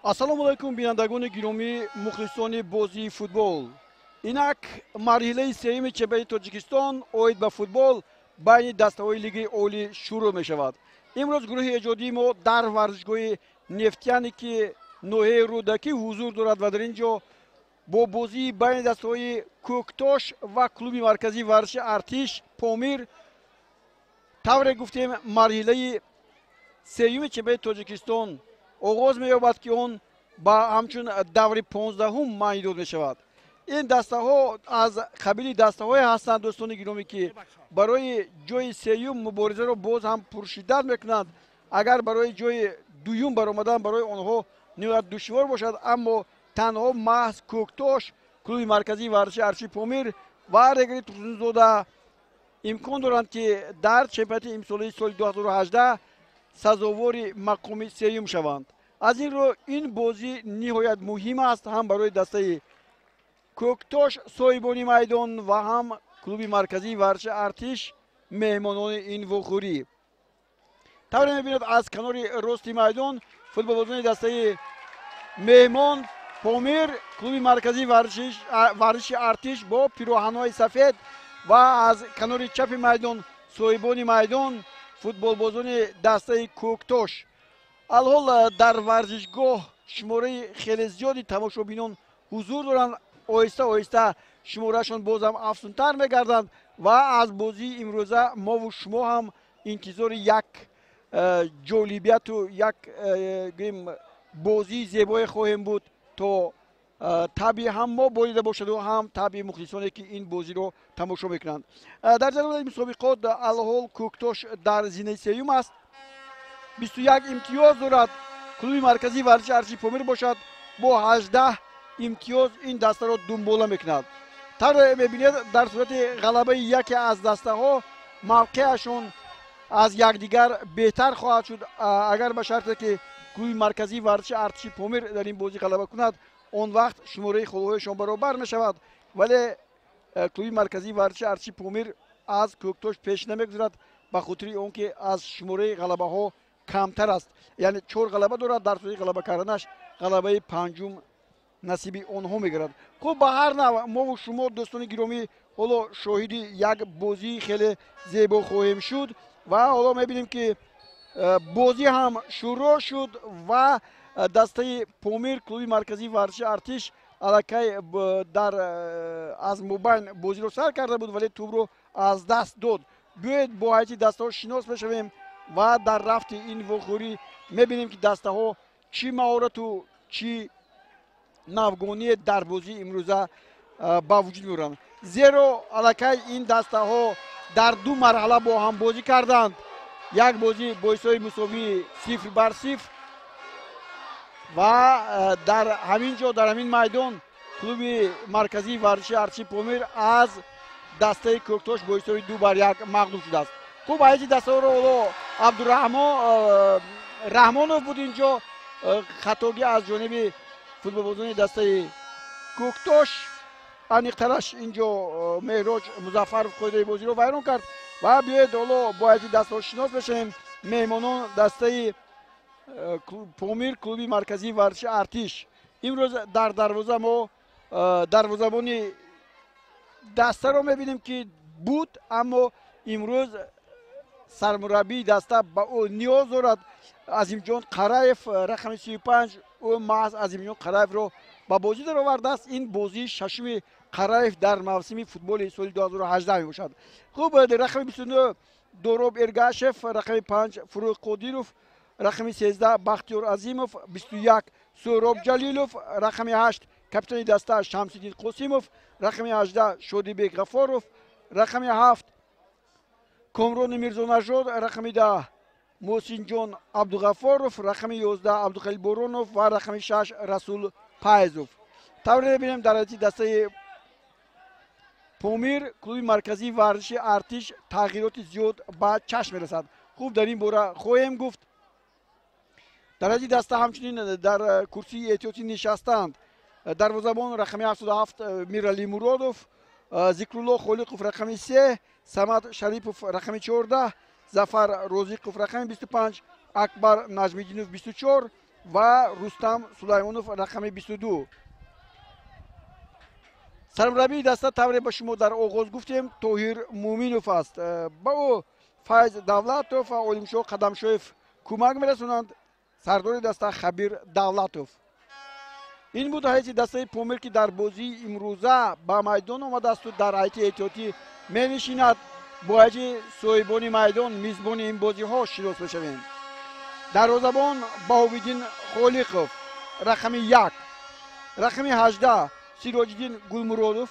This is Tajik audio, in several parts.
Ассалому алайкум, бинандагони гиромӣ, мухлисони бозии футбол. Инак марҳилаи сеюми чемпионати Тоҷикистон оид ба футбол байни дастаҳои Лигаи Олӣ шурӯъ мешавад. Имрӯз гурӯҳи эҷодии мо дар варзишгоҳи Нефтяник, ки ноҳияи Рӯдакӣ ҳузур дорад ва дар ин ҷо бо бозии байни дастаҳои Кӯктош ва клуби марказии варзиши Артиш Помир, тавре гуфтем, марҳилаи сеюми чемпионати Тоҷикистон оғоз меёбад, ки он ба ҳамчун даври 15-ум маънидод дод мешавад. Ин дастаҳо аз қабили дастаҳое ҳастанд, дӯстони гиромӣ, ки барои ҷои сеюм муборизаро боз ҳам пуршиддат мекунанд. Агар барои ҷои дуюм баромадан барои онҳо ниҳоят душвор бошад, аммо танҳо маҳз Кӯктош, клуби марказии варзиши Артиши Помир ва Регри Турсунзода имкон доранд, ки дар чемпионати имсолаи соли 2018 сазовори мақоми сеюм шаванд. Аз ин рӯ ин бозӣ ниҳоят муҳим аст ҳам барои дастаи Кӯктош, соҳибони майдон, ва ҳам клуби марказии варзиши Артиш, меҳмонони ин вохӯрӣ. Тавре мебинед, аз канори рости майдон футболбозони дастаи меҳмон Помир, клуби марказии варзиши Артиш бо пироҳанҳои сафед ва аз канори чапи майдон соҳибони майдон, футболбозони дастаи Кӯктош. Алҳол дар варзишгоҳ шумораи хеле зиёди тамошобинон ҳузур доранд. Оҳиста оҳиста шумораашон бозам афзунтар мегарданд ва аз бозии имрӯза мову шумо ҳам интизори як ҷолибияту як гӯем бозии зебое хоҳем буд, то табъи ҳам мо болида бошаду ҳам табъи мухлисоне, ки ин бозиро тамошо мекунанд. Дар ҷадвали мусобиқот алҳол Кӯктош дар зинаи сеюм аст, 21 имтиёз дорад. Клуби марказии варзиши Артиши Помир бошад, бо 18 имтиёз ин дастаро дунбола мекунад. Тавре мебинед, дар сурати ғалабаи яке аз дастаҳо мавқеашон аз якдигар беҳтар хоҳад шуд. Агар ба шарте ки клуби марказии варзиши Артиши Помир дар ин бозӣ ғалаба кунад, он вақт шумораи холҳояшон баробар мешавад, вале клуби марказии варзиши Артиши Помир аз Кӯктош пеш намегузарад, ба хотири он ки аз шумораи ғалабаҳо камтар аст, яъне чор ғалаба дорад. Дар сурати ғалаба карданаш ғалабаи панҷум насиби онҳо мегардад. Хуб, ба ҳар нав мову шумо, дӯстони гиромӣ, ҳоло шоҳиди як бозии хеле зебо хоҳем шуд ва ҳоло мебинем, ки бозӣ ҳам шурӯъ шуд ва дастаи Помир, клуби марказии варзиши Артиш, аллакай дар аз мобайн бозиро сар карда буд, вале тӯбро аз даст дод. Биёед, бо ҳайати дастаҳо шинос мешавем ва дар рафти ин вохӯрӣ мебинем, ки дастаҳо чӣ маҳорату чӣ навгоние дар бозии имрӯза ба вуҷуд меоранд, зеро аллакай ин дастаҳо дар ду марҳала бо ҳам бозӣ карданд. Як бозӣ бо ҳисоби мусовии 0 бар 0 ва дар ҳамин ҷо, дар ҳамин майдон клуби марказии варзиши Артиши Помир аз дастаи Кӯктош бо ҳисоби 2 бар 1 мағлуб шудааст. Хуб, ҳайати дастаҳоро ҳоло Абдураҳмон Раҳмонов буд. Ин ҷо хатогӣ аз ҷониби футболбозони дастаи Кӯктош, аниқтараш ин ҷо Меҳроҷ Музаффаров қоидаи бозиро вайрон кард. Ва биёед, ҳоло бо ҳайати дастаҳо шинос мешавем. Меҳмонон, дастаи Помир, клуби марказии варзиши Артиш. Имрӯз дар дарвоза мо дарвозабони дастаро мебинем, ки буд, аммо имрӯз сармураббии даста ба ӯ ниёз дорад. Азимҷон Қараев, рақами 35, ӯ маҳз Азимҷон Қараевро ба бозӣ даровардааст. Ин бозии шашуми Қараев дар мавсими футболи соли 2018 мебошад. Хуб, рақами 29 Дороб Эргашев, рақами 5 Фурӯғ Қодиров, рақами 13 Бахтиёр Азимов, 21 Сӯҳроб Ҷалилов, рақами 8 капитани даста Шамсиддин Қосимов, рақами 18 Шодибек Ғафоров, рақами 7 Комрони Мирзонажод, рақами 10 Муҳсинҷон Абдуғафоров, рақами 11 Абдухалил Боронов ва рақами 6 Расул Пайзов. Тавре мебинем, дар ҳайати дастаи Помир, клуби марказии варзиши Артиш, тағйироти зиёд ба чашм мерасад. Хуб, дар ин бора хоҳем гуфт. Дар ҳайати даста ҳамчунин дар курсии эҳтиётӣ нишастаанд: дарвозабон рақами 77 Мирали Муродов, Зикрулло Холиқов рақами 3, Самад Шарипов рақами 14, Зафар Розиқов рақами 25, Акбар Наҷмиддинов 24. Ва Рустам Сулаймонов, рақами 22. Сармураббии даста, тавре ба шумо дар оғоз гуфтем, Тоҳир Муъминов аст. Ба ӯ Файз Давлатов ва Олимшоҳ Қадамшоев кӯмак мерасонанд. Сардори даста Хабир Давлатов. Ин буд ҳайати дастаи Помир, ки дар бозии имрӯза ба майдон омадаасту дар ҳайати эҳтиётӣ менишинад. Бо ҳайати соҳибони майдон, мизбони ин бозиҳо шинос мешавем. Дарвозабон Баҳовиддин Холиқов, рақами 1, рақами 18 Сироҷиддин Гулмуродов,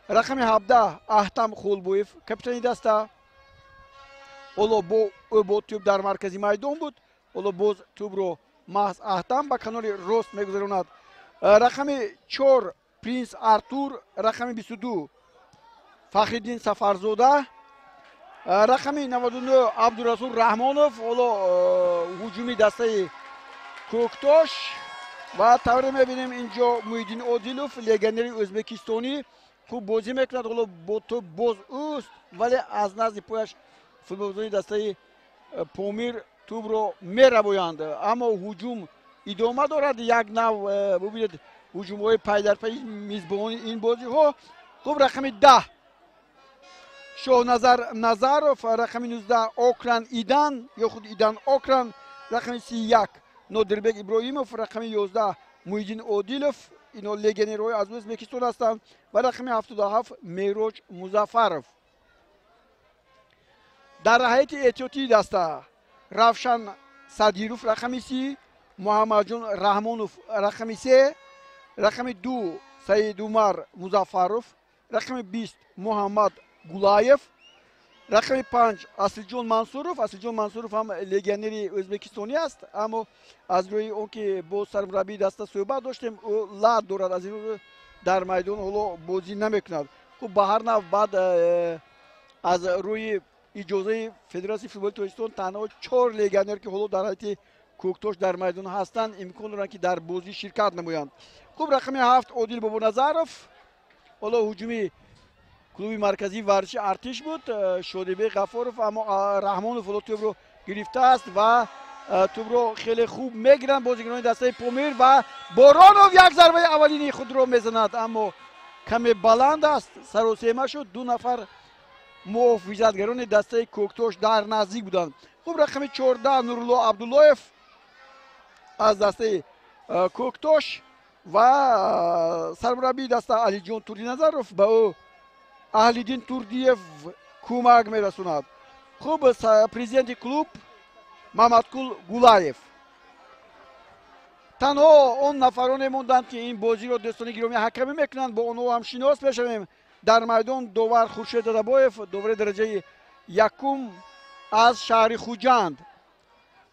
рақами 17 Аҳтам Хулбоев, капитани даста. Ҳоло бо ӯ бо тӯб дар маркази майдон буд. Ҳоло боз тӯбро маҳз Аҳтам ба канори рост мегузаронад. Рақами 4 Принс Артур, рақами 22 Фахриддин Сафарзода, рақами 99 Абдурасул Раҳмонов. Ҳоло ҳуҷуми дастаи Кӯктош ва тавре мебинем, инҷо Муҳиддин Одилов, легионери ӯзбекистонӣ, хуб бозӣ мекунад. Ҳоло бо тӯб боз ӯст, вале аз назди пояш футболбозони дастаи Помир тӯбро мерабоянд, аммо ҳуҷум идома дорад. Як нав бубинед, ҳуҷумҳои пайдарпайи мизбони ин бозиҳо. Хуб, рақами 10 Шоҳназар Назаров, рақами 19 Окран Идан ё худ Идан Окран, рақами 31 Нодирбек Иброҳимов, рақами 11 Муҳиддин Одилов, ино легионерҳои аз Ӯзбекистон ҳастанд, ва рақами 77 Мероҷ Музаффаров. Дар ҳайати эҳтиётии даста Равшан Садиров, рақами 30, Муҳаммадҷон Раҳмонов, рақами 3, рақами 2 Саидумар Музаффаров, рақами 20 Муҳаммад Гулаев, рақами 5 Асилҷон Мансуров. Асилҷон Мансуров ҳам легионери ӯзбекистонӣ аст, аммо аз рӯи он ки бо сармураббии даста суҳбат доштем, ӯ лат дорад, аз ин рӯ дар майдон ҳоло бозӣ намекунад. Хуб, ба ҳар нав баъд аз рӯи иҷозаи Федератсияи футболи Тоҷикистон танҳо чор легионер, ки ҳоло дар ҳайати Кӯктош дар майдон ҳастанд, имкон доранд, ки дар бозӣ ширкат намоянд. Хуб, рақами 7 Одил Бобоназаров. Ҳоло ҳуҷуми клуби марказии варзиши Артиш буд, Шодибек Ғафоров, аммо Раҳмонов ҳоло тӯбро гирифтааст ва тӯбро хеле хуб мегиранд бозигарони дастаи Помир ва Боронов як зарбаи аввалини худро мезанад, аммо каме баланд аст, саросема шуд. Ду нафар муҳофизатгарони дастаи Кӯктош дар наздик буданд. Хуб, рақами 14 Нурулло Абдуллоев аз дастаи Кӯктош ва сармураббии даста Алиҷон Турдиназаров ба ӯ Аҳлиддин Турдиев кӯмак мерасонад. Хуб, президенти клуб Мамадқул Гулаев. Танҳо он нафароне монданд, ки ин бозиро, дӯстони гиромӣ, ҳакамӣ мекунанд. Бо онҳо ҳам шинос мешавем. Дар майдон довар Хуршед Дадабоев, довари дараҷаи якум аз шаҳри Хуҷанд.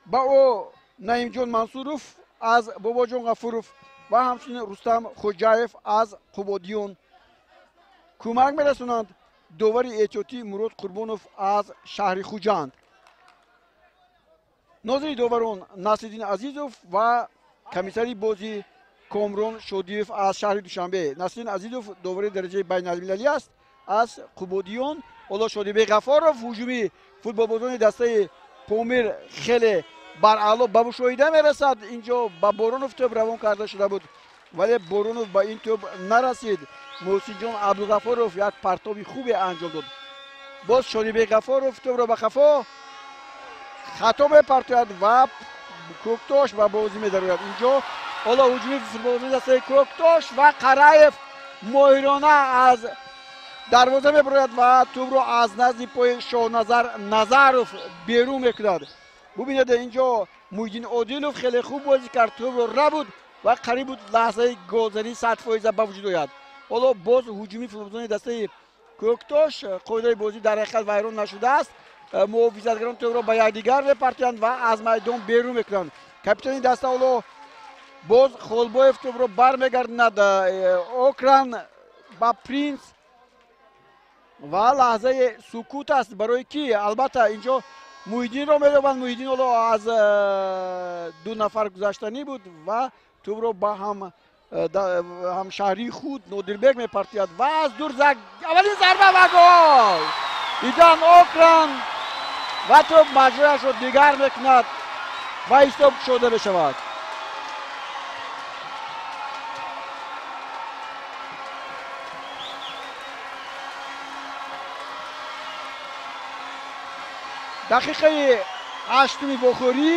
Ба ӯ Наимҷон Мансуров аз Бобоҷон Ғафуров ва ҳамчунин Рустам Хоҷаев аз Қубодиён кӯмак мерасонанд. Довари эҳтиётӣ Мурод Қурбонов аз шаҳри Хуҷанд. Нозири доварон Насриддин Азизов ва комиссари бозӣ Комрон Шодиев аз шаҳри Душанбе. Насриддин Азизов довари дараҷаи байналмилалӣ аст аз Қубодиён. Ҳоло Шодибек Ғафоров, ҳуҷуми футболбозони дастаи Помир хеле бараъло ба мушоҳида мерасад. Инҷо ба Боронов тӯб равон карда шуда буд, вале Боронов ба ин тӯб нарасид. Муҳсинҷон Абдуғафоров як партоби хубе анҷом дод. Боз Шодибек Ғафоров тӯбро ба қафо хато мепартояд ва Кӯктош ба бозӣ медарояд. Инҷо ҳоло ҳуҷуми футболбозони дастаи Кӯктош ва Қараев моҳирона аз дарвоза мебарояд ва тӯбро аз назди пои Шоҳназар Назаров берун мекунад. Бубинед, инҷо Муҳиддин Одилов хеле хуб бозӣ кард, тӯбро рабуд ва қариб буд лаҳзаи голзанӣ 100% ба вуҷуд ояд. Ҳоло боз ҳуҷуми футболбозони дастаи Кӯктош, қоидаи бозӣ дар ҳақиқат вайрон нашудааст. Муҳофизатгарон тӯбро ба якдигар мепартоянд ва аз майдон берун мекунанд. Капитани даста ҳоло боз Холбоев тӯбро бармегардонад Окран ба Принс ва лаҳзаи сукут аст, барои ки албатта инҷо Муҳиддинро медобанд. Муҳиддин ҳоло аз ду нафар гузаштанӣ буд ва тӯбро ба ҳамшаҳрии худ Нодирбек мепартояд ва аз дур аввалин зарба ва гол! Идан Окран ва тӯб маҷрояшро дигар мекунад ва ҳисоб кушода мешавад. Дақиқаи ҳаштуми вохӯрӣ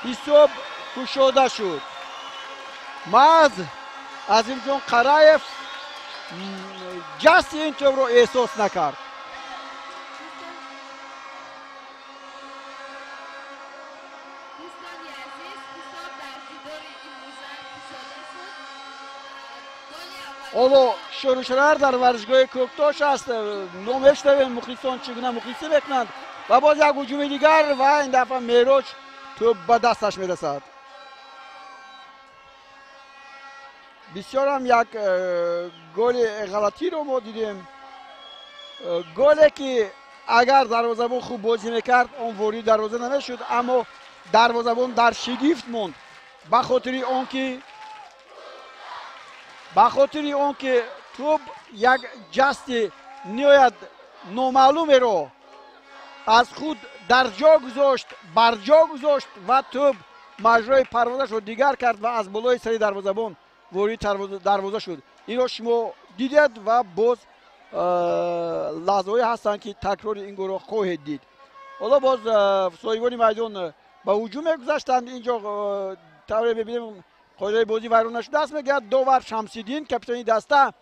ҳисоб кушода шуд. Маҳз Азимҷон Қараев ҷасти ин тӯбро эҳсос накард. Ҳоло шӯрушарар дар варзишгоҳи Кӯктош аст. Мо мешунавем мухлисон чӣ гуна мухлисӣ мекунанд ва боз як ҳуҷуми дигар ва ин дафъа Мероҷ тӯб ба дасташ мерасад. Бисёрам як голи ғалатиро мо дидем. Голе ки агар дарвозабон хуб бозӣ мекард, он ворид дарвоза намешуд, аммо дарвозабон дар шигифт монд ба хотири он ки тӯб як ҷасти ниҳоят номаълумеро аз худ дар ҷо гузошт, бар ҷо гузошт ва тӯб маҷрои парвозашро дигар кард ва аз болои сари дарвозабон ворид дарвоза шуд. Инро шумо дидед ва боз лаҳзаҳое ҳастанд, ки такрори ин голро хоҳед дид. Ҳоло боз соҳибони майдон ба ҳуҷум мегузаштанд. Инҷо тавре мебинем, қоидаи бозӣ вайрон нашудааст, мегӯяд довар Шамсиддин, капитани даста.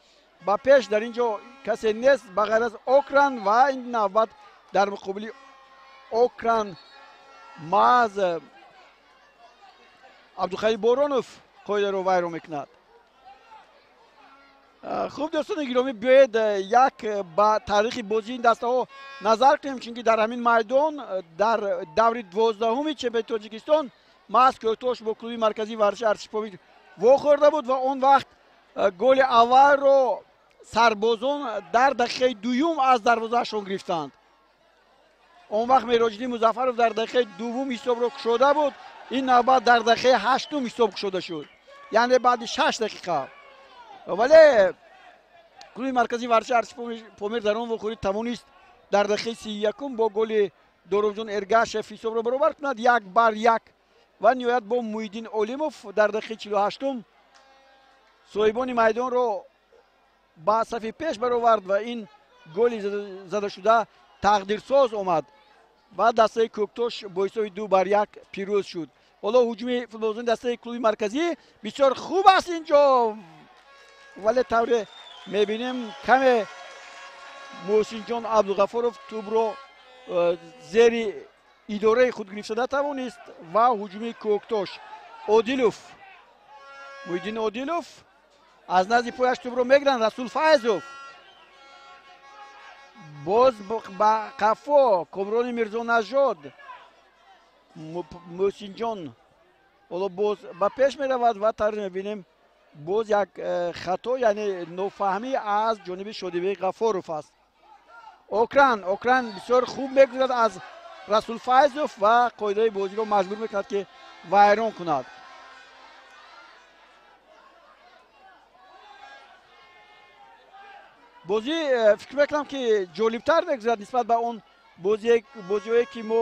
Ба пеш дар ин ҷо касе нест ба ғайр аз Окран ва ин навбат дар муқобили Окран маҳз Абдухалил Боронов қоидаро вайрон мекунад. Хуб, дӯстони гиромӣ, биёед як ба таърихи бозии ин дастаҳо назар кунем, чунки дар ҳамин майдон дар даври 12-уми чемпионати Тоҷикистон маҳз Кӯктош бо клуби марказии варзиши артиши Помир вохӯрда буд ва он вақт голи аввалро сарбозон дар дақиқаи дуюм аз дарвозаашон гирифтанд. Он вақт Мероҷиддин Музаффаров дар дақиқаи дуввум ҳисобро кушода буд. Ин навбат дар дақиқаи ҳаштум ҳисоб кушода шуд, яъне баъди 6 дақиқа. Вале клуби марказии варзиши артиши Помир дар он вохӯрӣ тавонист дар дақиқаи 31-ум бо голи Доробҷон Эргашев ҳисобро баробар кунад 1-1 ва ниҳоят бо Муҳиддин Олимов дар дақиқаи 48-ум соҳибони майдонро ба сафи пеш баровард ва ин голи задашуда тақдирсоз омад ва дастаи Кӯктош бо ҳисоби 2-1 пирӯз шуд. Ҳоло ҳуҷуми футболбозони дастаи клуби марказӣ бисёр хуб аст инҷо, вале тавре мебинем, каме Муҳсинҷон Абдуғаффоров тӯбро зери идораи худ гирифта натавонист ва ҳуҷуми Кӯктош. Одилов, Муҳиддин Одилов аз назди пояш тӯбро мегиранд. Расул Файзов боз ба қафо, Комрони Мирзонажод, Муҳсинҷон ҳоло боз ба пеш меравад ва тавре мебинем, боз як хато, яъне нофаҳмӣ аз ҷониби Шодибек Ғаффоров аст. Окран бисёр хуб мегузарад аз Расул Файзов ва қоидаи бозиро маҷбур мекунад, ки вайрон кунад. Бозӣ фикр мекунам, ки ҷолибтар мегузарад нисбат ба он бозиҳое, ки мо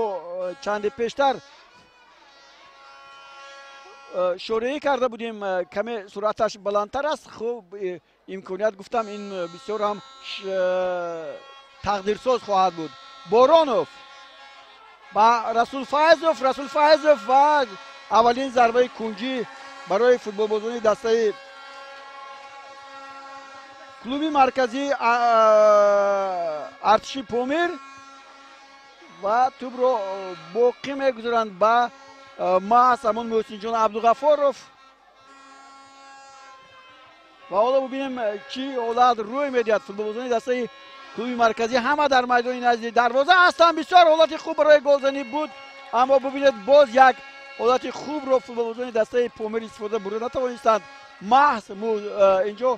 чанде пештар шореӣ карда будем. Каме суръаташ баландтар аст. Хуб, имконият гуфтам, ин бисёр ҳам тақдирсоз хоҳад буд. Боронов ба Расул Файзов, Расул Файзов ва аввалин зарбаи кунҷӣ барои футболбозони дастаи клуби марказии артиши Помир ва тӯбро боқӣ мегузоранд ба маҳз ҳамон Муҳсинҷон Абдуғаффоров. Ва ҳоло бубинем, чӣ ҳолат рӯй медиҳад. Футболбозони дастаи клуби марказӣ ҳама дар майдони назди дарвоза ҳастанд. Бисёр ҳолати хуб барои голзанӣ буд, аммо бубинед, боз як ҳолати хубро футболбозони дастаи Помир истифода бурда натавонистанд. Маҳз инҷо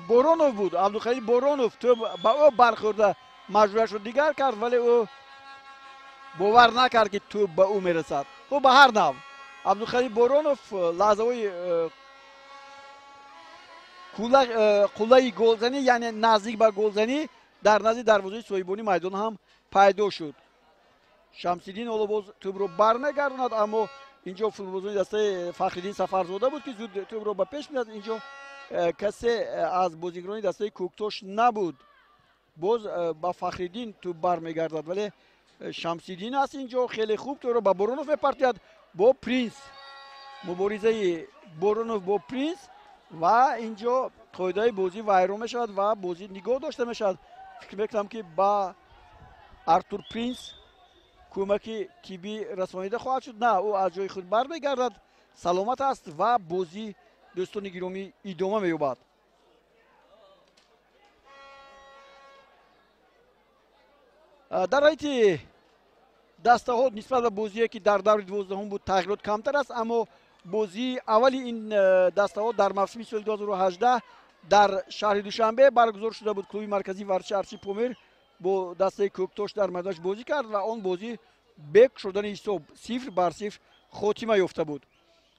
Боронов буд, Абдухалил Боронов тӯб ба ӯ бархӯрда маҷбурашро дигар кард, вале ӯ бовар накард, ки тӯб ба ӯ мерасад. Хуб, ба ҳар нав Абдухалил Боронов лаҳзаҳои қуллаи голзанӣ, яъне наздик ба голзанӣ дар назди дарвозаи соҳибони майдон ҳам пайдо шуд. Шамсиддин ҳоло боз тӯбро бармегардонад, аммо инҷо футболбозони дастаи Фахриддин Сафарзода буд, ки зуд тӯбро ба пеш меяд. Инҷо касе аз бозигарони дастаи Кӯктош набуд. Боз ба Фахриддин тӯб бармегардад, вале Шамсиддин аст инҷо, хеле хуб тӯбро ба Боронов мепартояд. Бо Принс, муборизаи Боронов бо Принс ва инҷо қоидаи бозӣ вайрон мешавад ва бозӣ нигоҳ дошта мешавад. Фикр мекунам, ки ба Артур Принс кӯмаки тиббӣ расонида хоҳад шуд. На, ӯ аз ҷои худ бармегардад, саломат аст ва бозӣ, дӯстони гиромӣ, идома меёбад. Дар ҳайати дастаҳо нисбат ба бозие, ки дар даври 12-ум буд, тағйирот камтар аст, аммо бозии аввали ин дастаҳо дар мавсими соли 2018 дар шаҳри Душанбе баргузор шуда буд. Клуби марказии варзиши Артиши Помир бо дастаи Кӯктош дар майдонаш бозӣ кард ва он бозӣ бе кушодани ҳисоб 0-0 хотима ёфта буд.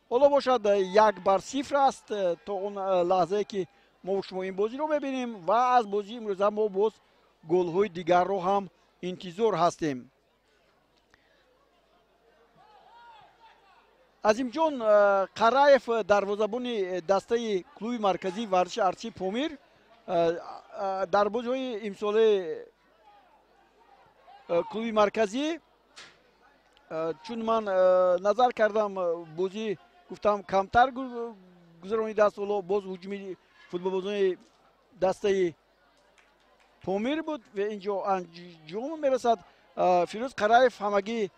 Ҳоло бошад 1-0 аст то он лаҳзае, ки мо шумо ин бозиро мебинем ва аз бозии имрӯза мо боз голҳои дигарро ҳам интизор ҳастем. Азимҷон Қараев, дарвозабони дастаи клуби марказии варзиши Артиши Помир, дар бозиҳои имсолаи клуби марказӣ, чун ман назар кардам, бозӣ гуфтам камтар гузаронидааст. Ҳоло боз ҳуҷуми футболбозони дастаи Помир буд ва инҷо анҷом мерасад. Фирӯз Қараев ҳамагӣ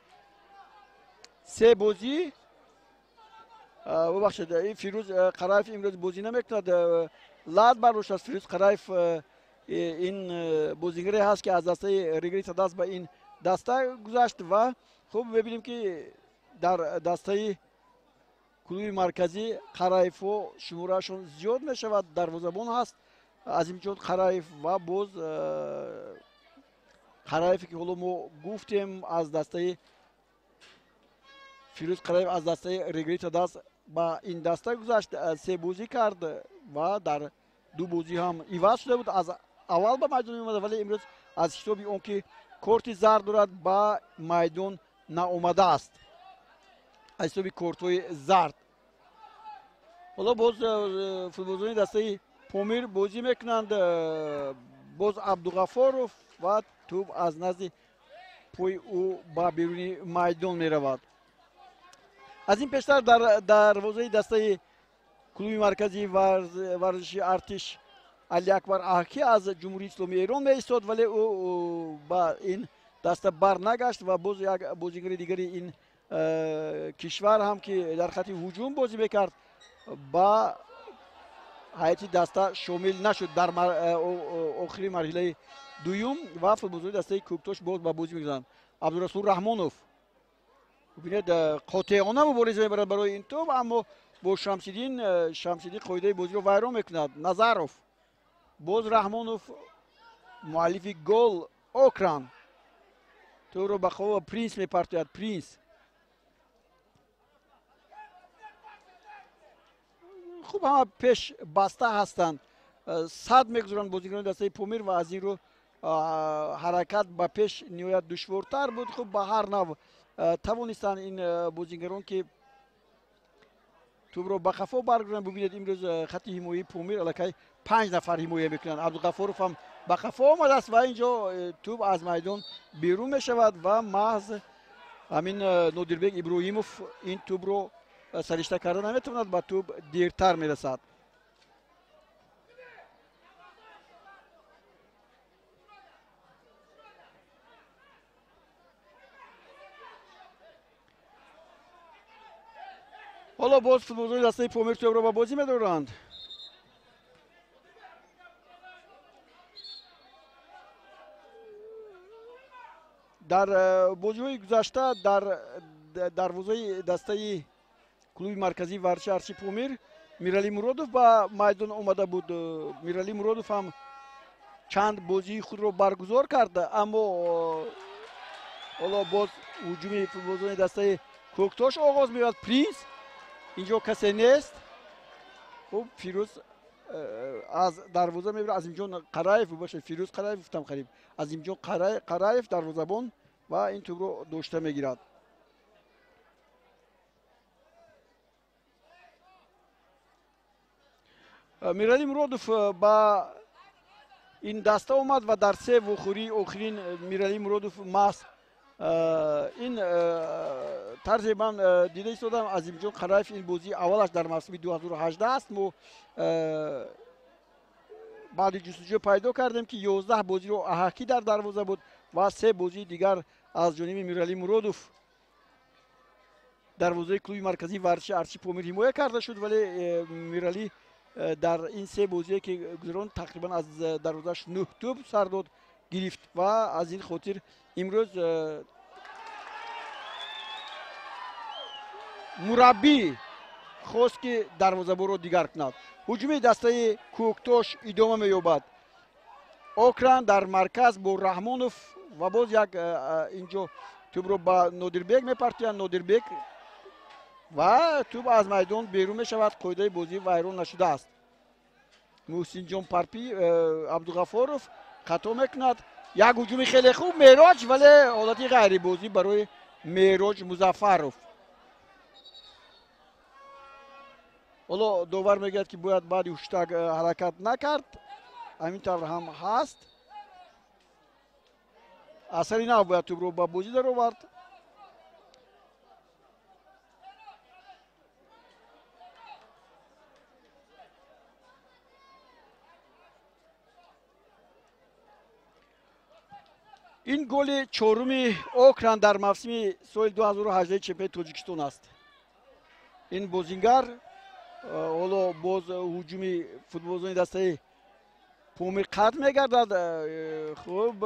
се бозӣ, бубахшед, Фирӯз Қараев имрӯз бозӣ намекунад, лат бардоштааст. Фирӯз Қараев ин бозигаре ҳаст, ки аз дастаи Регри Тадас ба ин даста гузашт ва хуб мебинем, ки дар дастаи клуби марказӣ Қараевҳо шумораашон зиёд мешавад. Дарвозабон ҳаст Азимҷон Қараев ва боз Қараеве, ки ҳоло мо гуфтем, аз дастаи Фирӯз Қараев аз дастаи Регри Тадас ба ин даста гузашт, се бозӣ кард ва дар ду бозӣ ҳам иваз шуда буд, аз аввал ба майдон меомада, вале имрӯз аз ҳисоби он ки корти зард дорад, ба майдон наомадааст, аз ҳисоби кортҳои зард. Ҳоло боз футболбозони дастаи Помир бозӣ мекунанд. Боз Абдуғафоров ва тӯб аз назди пои ӯ ба беруни майдон меравад. Аз ин пештар дар дарвозаи дастаи клуби марказии варзиши Артиш Алиакбар Аҳкӣ аз Ҷумҳурии Исломии Эрон меистод, вале ӯ ба ин даста барнагашт ва боз як бозигари дигари ин кишвар ҳам, ки дар хати ҳуҷум бозӣ мекард, ба ҳайати даста шомил нашуд дар охири марҳилаи дуюм ва футболбозони дастаи Кӯктош боз ба бозӣ мегузаранд. Абдурасул Раҳмонов, бубинед, қотеона мубориза мебарад барои ин тӯб, аммо бо Шамсиддин, Шамсиддин қоидаи бозиро вайрон мекунад. Назаров, боз Раҳмонов, муаллифи гол Окран тӯбро ба қова Принс мепартояд. Принс хуб, ҳама пеш баста ҳастанд, сад мегузоранд бозигарони дастаи Помир ва аз ин рӯ ҳаракат ба пеш ниҳоят душвортар буд. Хуб, ба ҳар нав тавонистанд ин бозигарон, ки тӯбро ба қафо баргузоранд. Бубинед, имрӯз хати ҳимояи Помир аллакай 5 нафар ҳимоя мекунанд. Абдуғафоров ҳам ба қафо омадааст ва инҷо тӯб аз майдон берун мешавад ва маҳз ҳамин Нодирбек Иброҳимов ин тӯбро саришта карда наметавонад, ба тӯб дертар мерасад. Ҳоло боз футболбозони дастаи Помир тӯбро ба бозӣ медоранд. Дар бозиҳои гузашта дар дарвозаи дастаи клуби марказии варзиши Артиши Помир Миралӣ Муродов ба майдон омада буд. Миралӣ Муродов ҳам чанд бозии худро баргузор кард, аммо ҳоло боз ҳуҷуми футболбозони дастаи Кӯктош оғоз меёбад. Принс, инҷо касе нест. Хуб, Фирӯз аз дарвоза мебарад. Азимҷон Қараев, бубахшед, Фирӯз Қараев гуфтам қариб. Азимҷон Қараев дарвозабон ва ин тӯбро дошта мегирад. Миралӣ Муродов ба ин даста омад ва дар се вохӯрии охирин Миралӣ Муродов маст. Ин тарзе ман дида истодам, Азимҷон Қараев ин бозии аввалаш дар мавсими 2018 аст. Мо баъди ҷустуҷӯ пайдо кардем, ки 11 бозиро Аҳакӣ дар дарвоза буд ва се бозии дигар аз ҷониби Миралӣ Муродов дарвозаи клуби марказии варзиши Арчи Помир ҳимоя карда шуд, вале Миралӣ дар ин се бозие ки гузаронд, тақрибан аз дарвозааш 9 тӯб сар дод гирифт ва аз ин хотир имрӯз мураббӣ хост, ки дарвозабонро дигар кунад. Ҳуҷуми дастаи Кӯктош идома меёбад. Окран дар марказ бо Раҳмонов ва боз як инҷо тӯбро ба Нодирбек мепартоянд. Нодирбек ва тӯб аз майдон берун мешавад. Қоидаи бозӣ вайрон нашудааст. Муҳсинҷон Парпи Абдуғафоров хато мекунад. Як ҳуҷуми хеле хуб Мероҷ, вале ҳолати ғайрибозӣ барои Мероҷ Музаффаров. Ҳоло довар мегӯяд, ки бояд баъди ҳуштак ҳаракат накард. Ҳамин тавр ҳам ҳаст. Асари нав бояд тӯбро ба бозӣ даровард. Ин голи чоруми Окран дар мавсими соли 2018 чемпионати Тоҷикистон аст. Ин бозингар ҳоло боз ҳуҷуми футболбозони дастаи Помир қатъ мегардад. Хуб,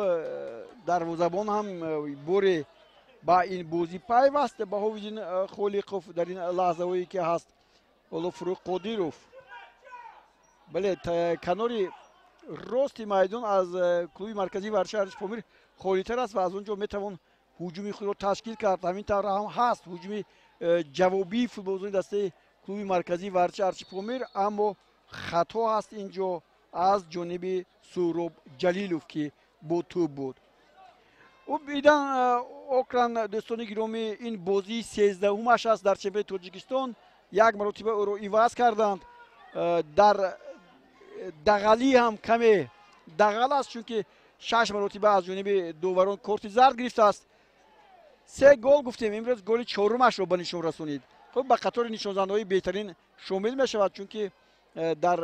дарвозабон ҳам боре ба ин бозӣ пайваст. Баҳовиддин Холиқов дар ин лаҳзаҳое ки ҳаст. Ҳоло Фуруғ Қодиров, бале, канори рости майдон аз клуби марказии варзиши Арчи Помир холитар аст ва аз он ҷо метавон ҳуҷуми худро ташкил кард. Ҳамин тавр ҳам ҳаст ҳуҷуми ҷавобии футболбозони дастаи клуби марказии варзиши Арчи Помир, аммо хато ҳаст ин ҷо аз ҷониби Суҳроб Ҷалилов, ки бо тӯб буд. Идан Окран, дӯстони гиромӣ, ин бозии 13-умаш аст дар чемпионати Тоҷикистон. Як маротиба ӯро иваз карданд. Дар дағалӣ ҳам каме дағал аст, чунки 6 маротиба аз ҷониби доварон корти зард гирифтааст. 3 гол гуфтем, имрӯз голи чорумашро ба нишон расонид. Хуб, ба қатори нишонзандаҳои беҳтарин шомил мешавад, чунки дар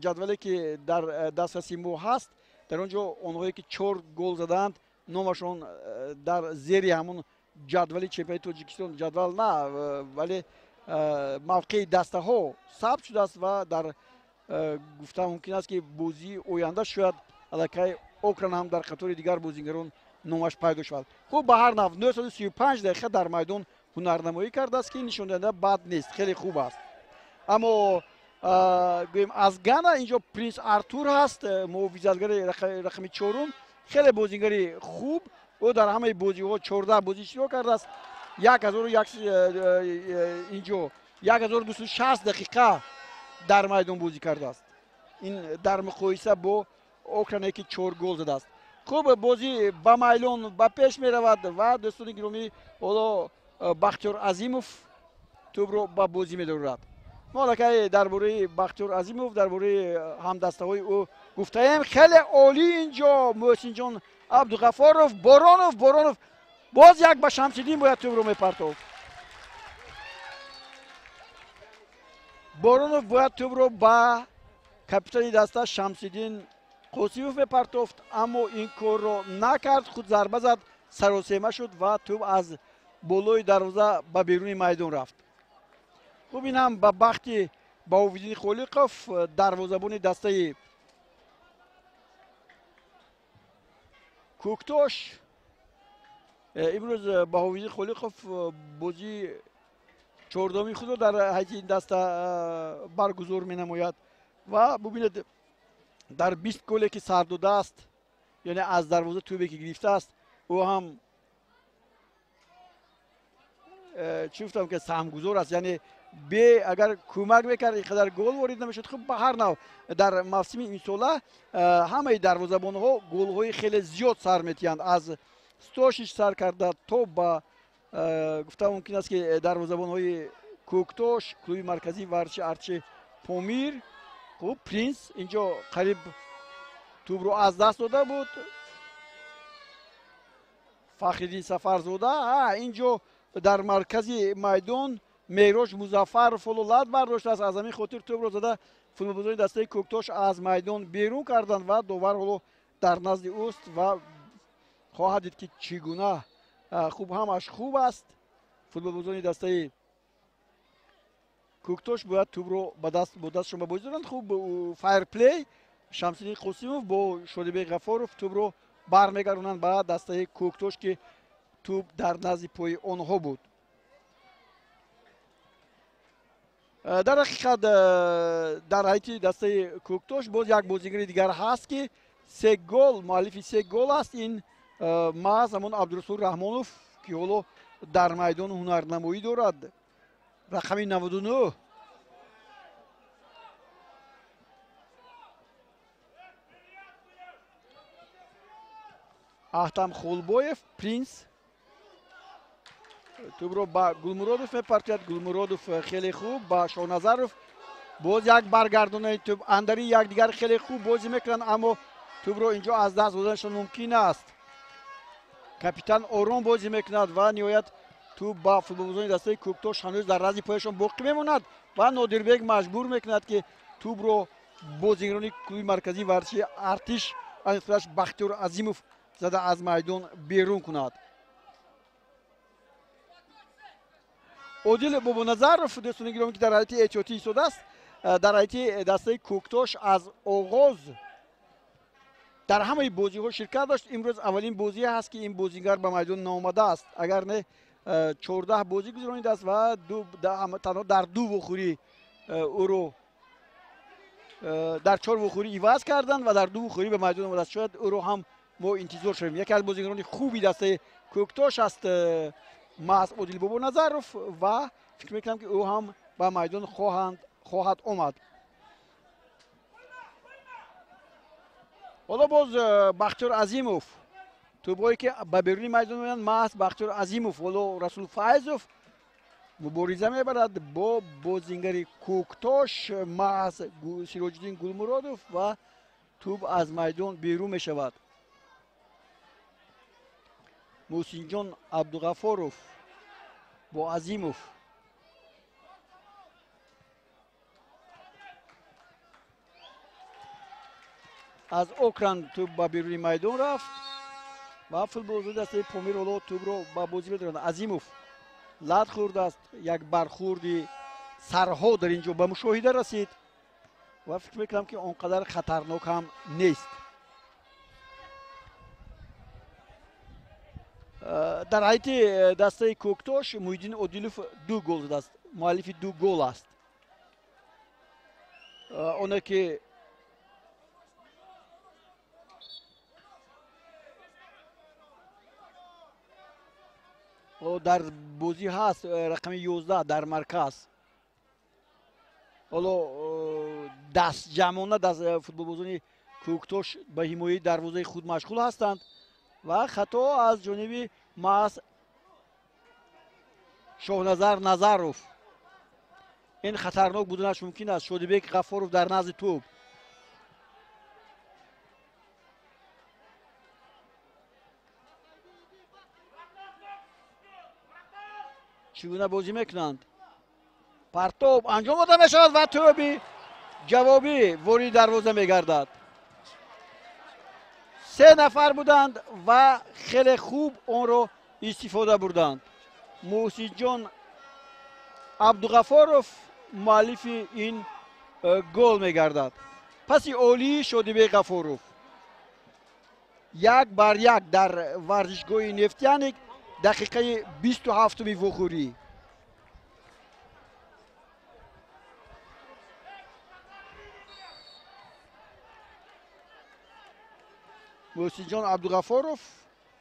ҷадвале ки дар дастраси мо ҳаст, дар он ҷо онҳое ки 4 гол задаанд, номашон дар зери ҳамон ҷадвали чемпионати Тоҷикистон, ҷадвал на, вале мавқеи дастаҳо сабт шудааст ва дар гуфта мумкин аст, ки бозии оянда шояд аллакай Окран ҳам дар қатори дигар бозингарон номаш пайдо шавад. Хуб, ба ҳар нав 935 дақиқа дар майдон ҳунарнамоӣ кардааст, ки нишондиҳанда бад нест, хеле хуб аст. Аммо гӯем аз Гана инҷо Принс Артур ҳаст, муҳофизатгари рақами 4, хеле бозингари хуб. Ӯ дар ҳамаи бозиҳо 14 бозӣ иштирок кардааст. Инҷо 1260 дақиқа дар майдон бозӣ кардааст. Ин дар муқоиса бо Окране, ки 4 гол задааст. Хуб, бозӣ ба майлон ба пеш меравад ва дӯстони гиромӣ, ҳоло Бахтиёр Азимов тӯбро ба бозӣ медорад. Мо аллакай дар бораи Бахтиёр Азимов, дар бораи ҳамдастаҳои ӯ гуфтаем. Хеле олӣ инҷо Муҳсинҷон Абдуғафоров, Боронов боз як ба Шамсиддин бояд тӯбро мепартофт. Боронов бояд тӯбро ба капитани даста Шамсиддин Қосимов мепартофт, аммо ин корро накард. Худ зарба зад, саросема шуд ва тӯб аз болои дарвоза ба беруни майдон рафт. Хуб, ин ҳам ба бахти Баҳовиддини Холиқов, дарвозабони дастаи Кӯктош. Имрӯз Баҳовиддин Холиқов бозии 14-уми худро дар ҳайати ин даста баргузор менамояд ва бубинед, дар 20 голе ки сар додааст, яъне аз дарвоза тӯбе ки гирифтааст, ӯ ҳам чӣ гуфтам, ки саҳмгузор аст, яъне бе агар кӯмак мекард, ин қадар гол ворид намешуд. Хуб, ба ҳар нав дар мавсими имсола ҳамаи дарвозабонҳо голҳои хеле зиёд сар метиҳанд. Аз Стошич сар карда то ба гуфта мумкин аст, ки дарвозабонҳои Кӯктош, клуби марказии варзиши Арчи Помир. Хуб, Принс инҷо қариб Тӯбро аз даст дода буд Фахриддин Сафарзода. Ин ҷо дар маркази майдон Мероҷ Музаффаров ҳоло лат бардоштааст. Аз ҳамин хотир тӯбро зада футболбозони дастаи Кӯктош аз майдон берун карданд ва довар ҳоло дар назди ӯст ва хоҳад дид, ки чӣ гуна. Хуб, ҳамаш хуб аст. Футболбозони дастаи Кӯктош бояд тӯбро бо дастшон ба бозӣ доранд. Хуб, файрплей, Шамсиддин Қосимов бо Шодибек Ғафоров тӯбро бармегардонанд ба дастаи Кӯктош, ки тӯб дар назди пои онҳо буд. Дар ҳақиқат, дар ҳайати дастаи Кӯктош боз як бозигари дигар ҳаст, ки се гол, муаллифи се гол аст. Ин маҳз ҳамон Абдурасул Раҳмонов, ки ҳоло дар майдон ҳунарнамоӣ дорад, рақами 99. Аҳтам Хулбоев, Принс, тӯбро ба Гулмуродов мепартояд. Гулмуродов хеле хуб ба Шоҳназаров. Боз як баргардонаи тӯб, андари якдигар хеле хуб бозӣ мекунанд, аммо тӯбро инҷо аз даст доданашон мумкин аст. Капитан ором бозӣ мекунад ва ниҳоят тӯб ба футболбозони дастаи Кӯктош ҳанӯз дар назди пояшон боқӣ мемонад ва Нодирбек маҷбур мекунад, ки тӯбро бозигарони клуби марказии варзиши Артиш, аниқтараш Бахтиёр Азимов, зада аз майдон берун кунад. Одил Бобоназаров, дӯстони гиромӣ, ки дар ҳайати эҳтиётӣ истодааст, дар ҳайати дастаи Кӯктош аз оғоз дар ҳамаи бозиҳо ширкат дошт. Имрӯз аввалин бозие ҳаст, ки ин бозигар ба майдон наомадааст. Агар не, 14 бозӣ гузаронидааст ва танҳо дар ду вохӯрӣ ӯро дар чор вохӯрӣ иваз карданд ва дар ду вохӯрӣ ба майдон омадааст. Шояд ӯро ҳам мо интизор шавем. Яке аз бозигарони хуби дастаи Кӯктош аст маҳз Одил Бобоназаров ва фикр мекунам, ки ӯ ҳам ба майдон хоҳад омад. Ҳоло боз Бахтиёр Азимов, тӯбҳое ки ба беруни майдон меоянд, маҳз Бахтиёр Азимов. Ҳоло Расул Файзов мубориза мебарад бо бозингари Кӯктош, маҳз Сироҷиддин Гулмуродов, ва тӯб аз майдон берун мешавад. Муҳсинҷон Абдуғафоров бо Азимов. Аз окран тӯб ба беруни майдон рафт ва футболбозони дастаи Помир ҳоло тӯбро ба бозӣ медоранд. Азимов лат хӯрдааст, як бархӯрди сарҳо дар ин ҷо ба мушоҳида расид ва фикр мекунам, ки он қадар хатарнок ҳам нест. Дар ҳайати дастаи Кӯктош Муҳиддин Одилов ду гол задааст, муаллифи ду гол аст. Оне ки дар бозӣ ҳаст, рақами 11 дар марказ. Ҳоло дастҷамъона футболбозони Кӯктош ба ҳимояи дарвозаи худ машғул ҳастанд ва хато аз ҷониби маҳз Шоҳназар Назаров. Ин хатарнок буданаш мумкин аст. Шодибек Ғафоров дар назди тӯб. Чӣ гуна бозӣ мекунанд? Партоб анҷом дода мешавад ва тӯби ҷавобӣ вориди дарвоза мегардад. Се нафар буданд ва хеле хуб онро истифода бурданд. Муҳсинҷон Абдуғафоров муаллифи ин гол мегардад. Паси олии Шодибек Ғафоров. 1-1 дар варзишгоҳи Нефтяник, дақиқаи 27-уми вохӯрӣ. Муҳсинҷон Абдуғафоров,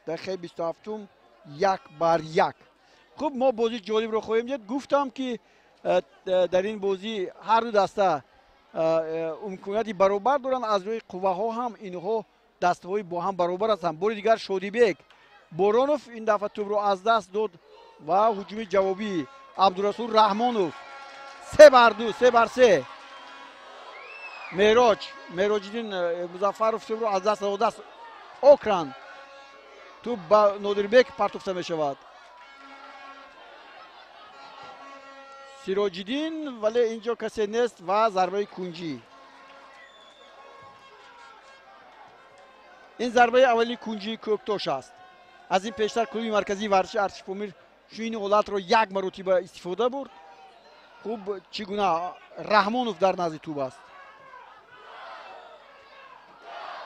дақиқаи 27-ум, 1-1. Хуб, мо бозии ҷолибро хоҳем дид. Гуфтам, ки дар ин бозӣ ҳар ду даста имконияти баробар доранд. Аз рӯи қувваҳо ҳам инҳо дастаҳои бо ҳам баробар ҳастанд. Бори дигар Шодибек Боронов ин дафъа тӯбро аз даст дод ва ҳуҷуми ҷавобӣ Абдурасул Раҳмонов. 3-2, 3-3. Мероҷ, Мероҷиддин Музаффаров тӯбро аз даст додааст. Окран, тӯб ба Нодирбек партофта мешавад. Сироҷиддин, вале инҷо касе нест ва зарбаи кунҷӣ. Ин зарбаи аввалини кунҷии Кӯктош аст. Аз ин пештар клуби марказии варзиши Арчи Помир чунин ҳолатро як маротиба истифода бурд. Хуб, чӣ гуна Раҳмонов дар назди тӯб аст.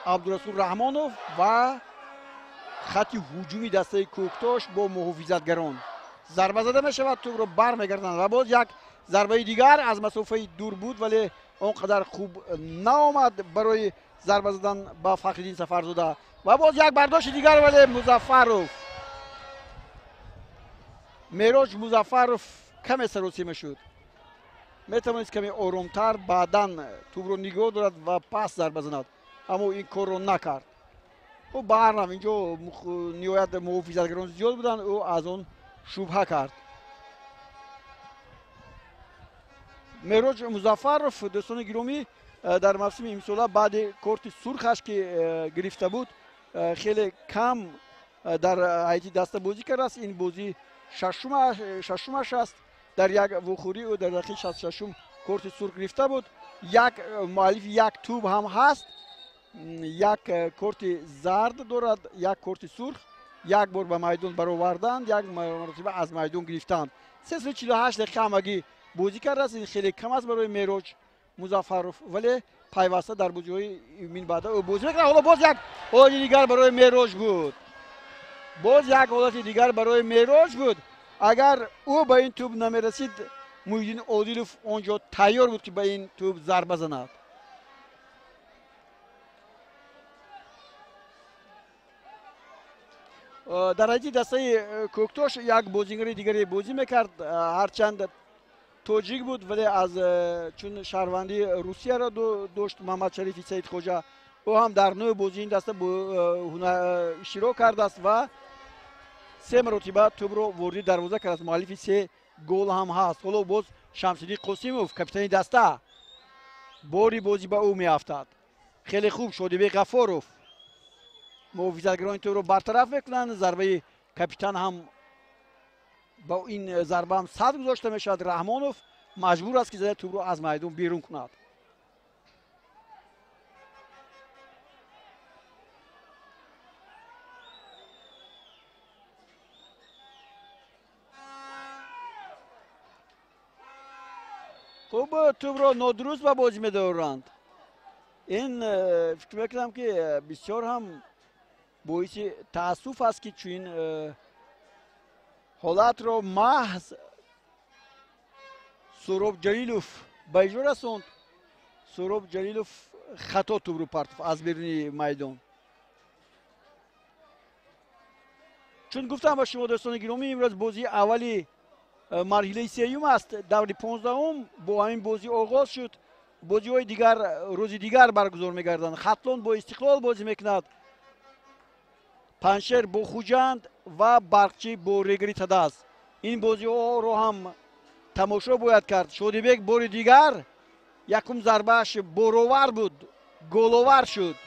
Абдурасул Раҳмонов ва хати ҳуҷуми дастаи Кӯктош бо муҳофизатгарон. Зарба зада мешавад, тӯбро бармегарданд ва боз як зарбаи дигар аз масофаи дур буд, вале он қадар хуб наомад барои зарба задан ба Фахриддин Сафарзода. Ва боз як бардошти дигар, вале Музаффаров, Мероҷ Музаффаров каме саросима шуд. Метавонист каме оромтар баъдан тӯбро нигоҳ дорад ва пас зарба занад, аммо ин корро накард. Ӯ ба ҳар нав инҷо ниҳоят муҳофизатгарон зиёд буданд, ӯ аз он шубҳа кард. Мероҷ Музаффаров, дӯстони гиромӣ, дар мавсими имсола баъди корти сурхаш ки гирифта буд, хеле кам дар ҳайати даста бозӣ кардааст. Ин бозӣ шашумаш аст. Дар як вохӯрӣ ӯ дар дақиқаи 66 корти сурх гирифта буд. Як муаллифи як тӯб ҳам ҳаст, як корти зард дорад, як корти сурх. Як бор ба майдон бароварданд, як маротиба аз майдон гирифтанд. 348 дақиқа ҳамагӣ бозӣ кардааст. Ин хеле кам аст барои Мероҷ Музаффаров, вале пайваста дар бозиҳои минбаъда ӯ бозӣ мекунад. Ҳоло боз як ҳолати дигар барои Мероҷ буд. Боз як ҳолати дигар барои Мероҷ буд. Агар ӯ ба ин тӯб намерасид, Муҳиддин Одилов он ҷо тайёр буд, ки ба ин тӯб зарба занад. Дар ҳайати дастаи Кӯктош як бозигари дигаре бозӣ мекард, ҳарчанд тоҷик буд, вале аз чун шаҳрвандии Русияро дошт, Муҳаммадшарифи Саидхоҷа. Ӯ ҳам дар 9 бозии ин даста иштирок кардааст ва 3 маротиба тӯбро вориди дарвоза кардааст. Муаллифи 3 гол ҳам ҳаст. Ҳоло боз Шамсиддин Қосимов, капитани даста, бори бозӣ ба ӯ меафтад. Хеле хуб Шодибек Ғаффоров. Муҳофизатгарони тӯбро бартараф мекунанд. Зарбаи капитан ҳам ба ин зарба ҳам сад гузошта мешавад. Раҳмонов маҷбур аст, ки зада тӯбро аз майдон берун кунад. Хуб, тӯбро нодуруст ба бозӣ медоранд. Ин фикр мекунам, ки бисёр ҳам боиси таассуф аст, ки чунин ҳолатро маҳз Суроб Ҷалилов ба иҷро расонд. Суроб Ҷалилов хато тӯбро партофт аз беруни майдон. Чун гуфтам ба шумо, дӯстони гиромӣ, имрӯз бозии аввали марҳилаи сеюм аст. Даври 15-ум бо ҳамин бозӣ оғоз шуд. Бозиҳои дигар рӯзи дигар баргузор мегарданд. Хатлон бо Истиқлол бозӣ мекунад, Панҷшер бо Хуҷанд ва Барқчӣ бо Регри Тадаз. Ин бозиҳоро ҳам тамошо бояд кард. Шодибек бори дигар якум зарбааш боровар буд, головар шуд.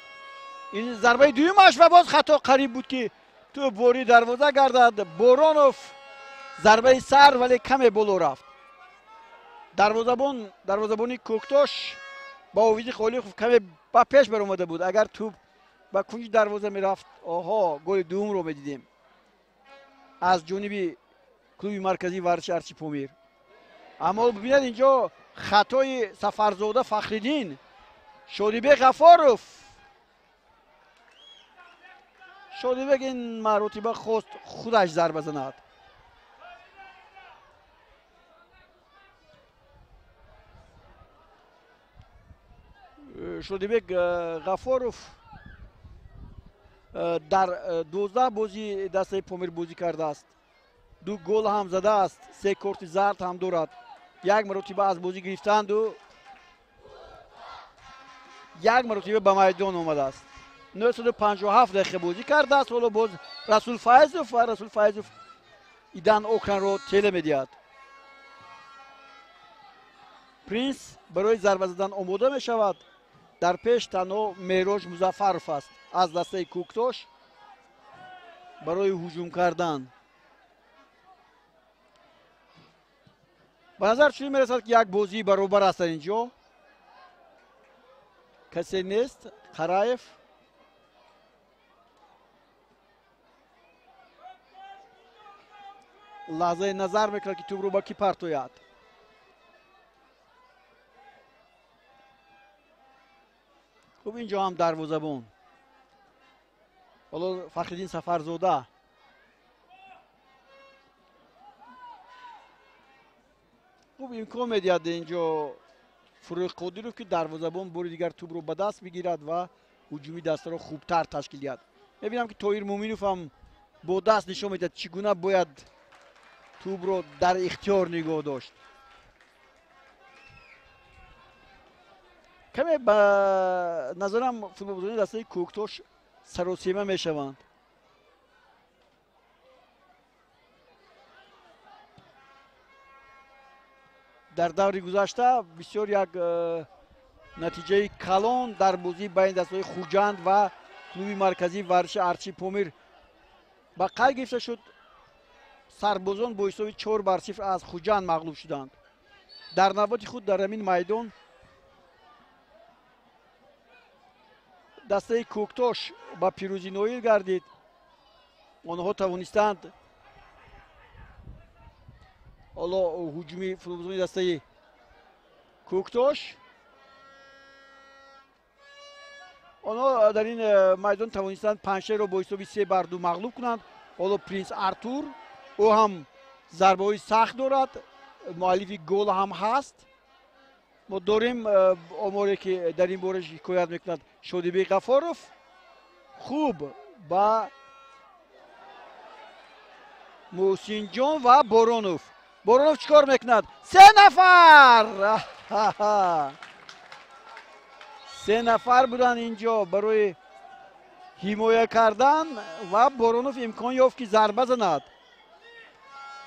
Ин зарбаи дуюмаш ва боз хато, қариб буд, ки тӯб ворид дарвоза гардад. Боронов зарбаи сар, вале каме боло рафт. Дарвозабони Кӯктош ба Овизи Холиқов каме ба пеш баромада буд. Агар тӯб ба кунҷи дарвоза мерафт, оҳо, голи дуюмро медидем аз ҷониби клуби марказии варзиши Арчи Помир. Аммо бибинед, инҷо хатои Сафарзода Фахриддин. Шодибек Ғаффоров, Шодибек ин маротиба хост худаш зарба занад. Шодибек Ғаффоров дар 12 бозии дастаи Помир бозӣ кардааст, 2 гол ҳам задааст, 3 корти зард ҳам дорад. Як маротиба аз бозӣ гирифтанду як маротиба ба майдон омадааст. 957 дақиқа бозӣ кардааст. Ҳоло боз Расул Файзов ва Расул Файзов Идан Окранро теле медиҳад. Принс барои зарба задан омода мешавад. Дар пеш танҳо Мероҷ Музаффаров аст аз дастаи Кӯктош барои ҳуҷум кардан. Ба назар чунин мерасад, ки як бозии баробар аст дар ин ҷо. Касе нест. Қараев лаҳзае назар мекунад, ки тӯбро ба кӣ партояд. Хуб, инҷо ҳам дарвозабон. Ҳоло Фахриддин Сафарзода. Хуб, имкон медиҳад инҷо Фурӯғ Қодиров, ки дарвозабон бори дигар тӯбро ба даст бигирад ва ҳуҷуми дастаро хубтар ташкил диҳад. Мебинам, ки Тоҳир Муъминов ҳам бо даст нишон медиҳад, чӣ гуна бояд тӯбро дар ихтиёр нигоҳ дошт. Каме ба назарам футболбозони дастаи Кӯктош саросема мешаванд. Дар даври гузашта бисёр як натиҷаи калон дар бозии байни дастаҳои Хуҷанд ва клуби марказии варзиши Арчи Помир ба қайд гирифта шуд. Сарбозон бо ҳисоби 4-0 аз Хуҷанд мағлуб шуданд. Дар навбати худ дар ҳамин майдон дастаи Кӯктош ба пирӯзӣ ноил гардид. Онҳо тавонистанд ҳоло ҳуҷуми футболбозони дастаи Кӯктош, онҳо дар ин майдон тавонистанд Панҷшерро бо ҳисоби 3-2 мағлуб кунанд. Ҳоло Принс Артур, ӯ ҳам зарбаҳои сахт дорад, муаллифи гол ҳам ҳаст. Мо дорем оморе, ки дар ин бора ҳикоят мекунад Шодибек Ғафоров. Хуб, ба Муҳсинҷон ва Боронов. Боронов чӣ кор мекунад? Се нафар! Се нафар буданд инҷо барои ҳимоя кардан ва Боронов имкон ёфт, ки зарба занад.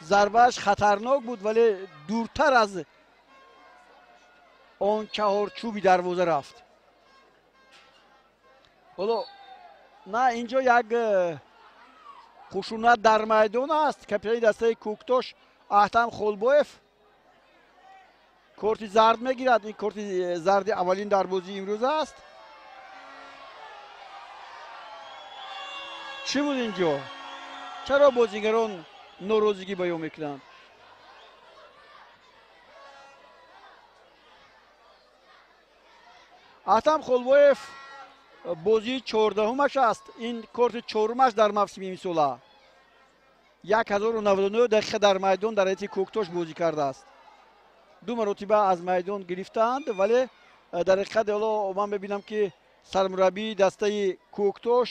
Зарбааш хатарнок буд, вале дуртар аз он чаҳорчӯби дарвоза рафт. Ҳоло на, инҷо як хушунат дар майдон аст. Капитани дастаи Кӯктош Аҳтам Холбоев корти зард мегирад. Ин корти зарди аввалин дар бозии имрӯз аст. Чӣ буд инҷо? Чаро бозигарон норозигӣ баён мекунанд? Аҳтам Холбоев бозии 14-умаш аст. Ин корти 4-умаш дар мавсими имсола. 1099 дақиқа дар майдон дар ҳайати Кӯктош бозӣ кардааст. Ду маротиба аз майдон гирифтаанд, вале дар ҳақиқат ҳоло ман мебинам, ки сармураббии дастаи Кӯктош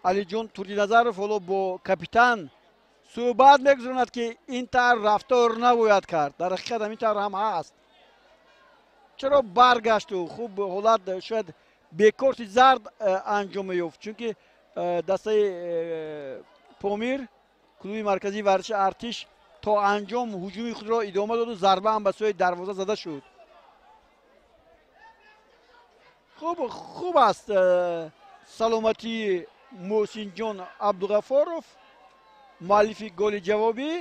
Алиҷон Турдиназаров ҳоло бо капитан суҳбат мегузаронад, ки ин тавр рафтор набояд кард. Дар ҳақиқат ҳамин тавр ҳам ҳаст. Чаро баргашту? Хуб, ҳолат шояд бекорти зард анҷом меёфт, чунки дастаи Помир, клуби марказии варзиши Артиш, то анҷом ҳуҷуми худро идома доду зарба ҳам ба сӯи дарвоза зада шуд. Хуб, хуб аст саломатии Муҳсинҷон Абдуғафоров, муаллифи голи ҷавобӣ,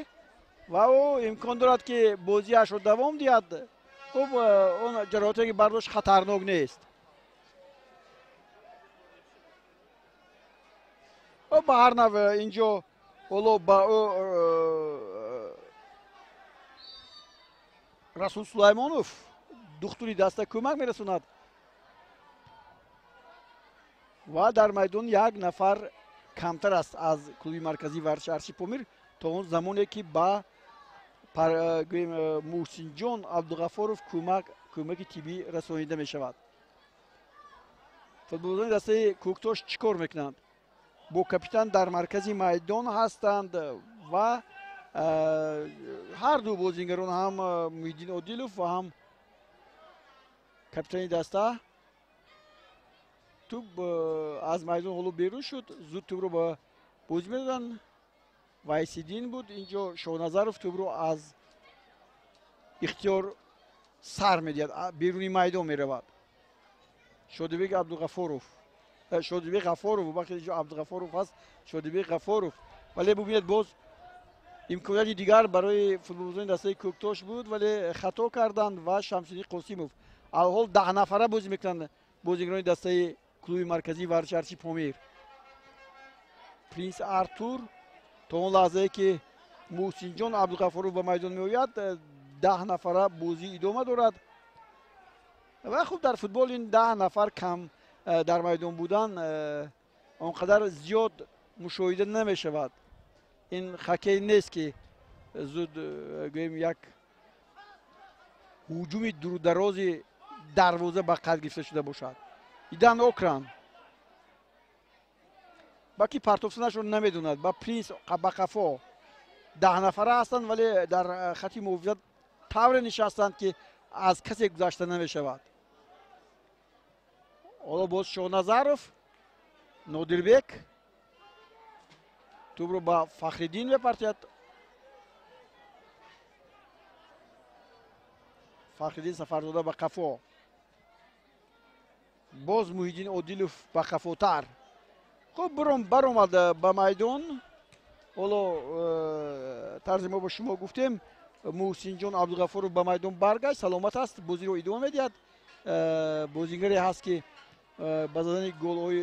ва ӯ имкон дорад, ки бозиашро давом диҳад. Хуб, он ҷароҳате, ки бардошт, хатарнок нест. Ба ҳар нав инҷо ҳоло ба ӯ Расул Сулаймонов, духтури даста, кӯмак мерасонад ва дар майдон як нафар камтар аст аз клуби марказии варзиши Арчи Помир то он замоне, ки ба Муҳсинҷон Абдуғафоров кӯмаки тиббӣ расонида мешавад. Футболбозони дастаи Кӯктош чӣ кор мекунанд? Бо капитан дар маркази майдон ҳастанд ва ҳар ду бозингарон, ҳам Муҳиддин Одилов ва ҳам капитани даста. Тӯб аз майдон ҳоло берун шуд, зуд тӯбро ба бозӣ медоданд. Вайсиддин буд инҷо. Шоҳназаров тӯбро аз ихтиёр сар медиҳад, беруни майдон меравад. Шодибек Абдуғафоров, Шодибек Ғафоров, бахшед, инҷо Абдуғафоров ҳаст, Шодибек Ғафоров. Вале бубинед, боз имконияти дигар барои футболбозони дастаи Кӯктош буд, вале хато карданд ва Шамсиддин Қосимов. Алҳол 10 нафара бозӣ мекунанд бозигарони дастаи клуби марказии варзиши Арчи Помир. Принс Артур то он лаҳзае ки Муҳсинҷон Абдуғафоров ба майдон меояд, 10 нафара бозӣ идома дорад. Ва хуб, дар футбол ин 10 нафар кам дар майдон будан он қадар зиёд мушоҳида намешавад. Ин хоккей нест, ки зуд гӯем як ҳуҷуми дурударози дарвоза ба қайд гирифта шуда бошад. Идан Окран ба ки партофтанашро намедонад, ба Принс, ба қафо. 10 нафара ҳастанд, вале дар хати муҳофизат тавре нишастанд, ки аз касе гузашта намешавад. Ҳоло боз Шоҳназаров Нодирбек тӯбро ба Фахриддин мепартояд. Фахриддин Сафарзода ба қафо, боз Муҳиддин Одилов ба қафотар. Хуб, баромад ба майдон. Ҳоло тарзе мо бо шумо гуфтем, Муҳсинҷон Абдуғафоров ба майдон баргашт, саломат аст, бозиро идома медиҳад. Бозигаре ҳаст, ки ба задани голҳои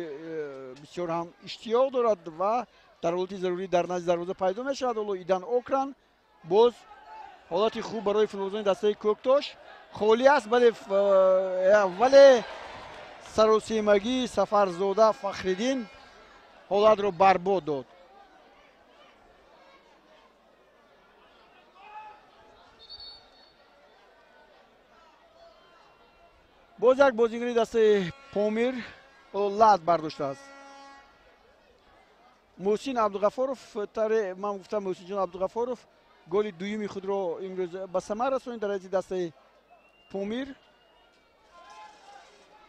бисёр ҳам иштиёқ дорад ва дар ҳолати зарурӣ дар назди дарвоза пайдо мешавад. Ҳоло Идан Окран, боз ҳолати хуб барои футболбозони дастаи Кӯктош, холӣ аст, бале, вале саросемагии Сафарзода Фахриддин ҳолатро барбод дод. Боз як бозигари дастаи Помир лат бардоштааст, Муҳсин Абдуғафоров. Таре ман гуфтам, Муҳсинҷон Абдуғафоров голи дуюми худро имрӯз ба самар расонид дар ҳайати дастаи Помир.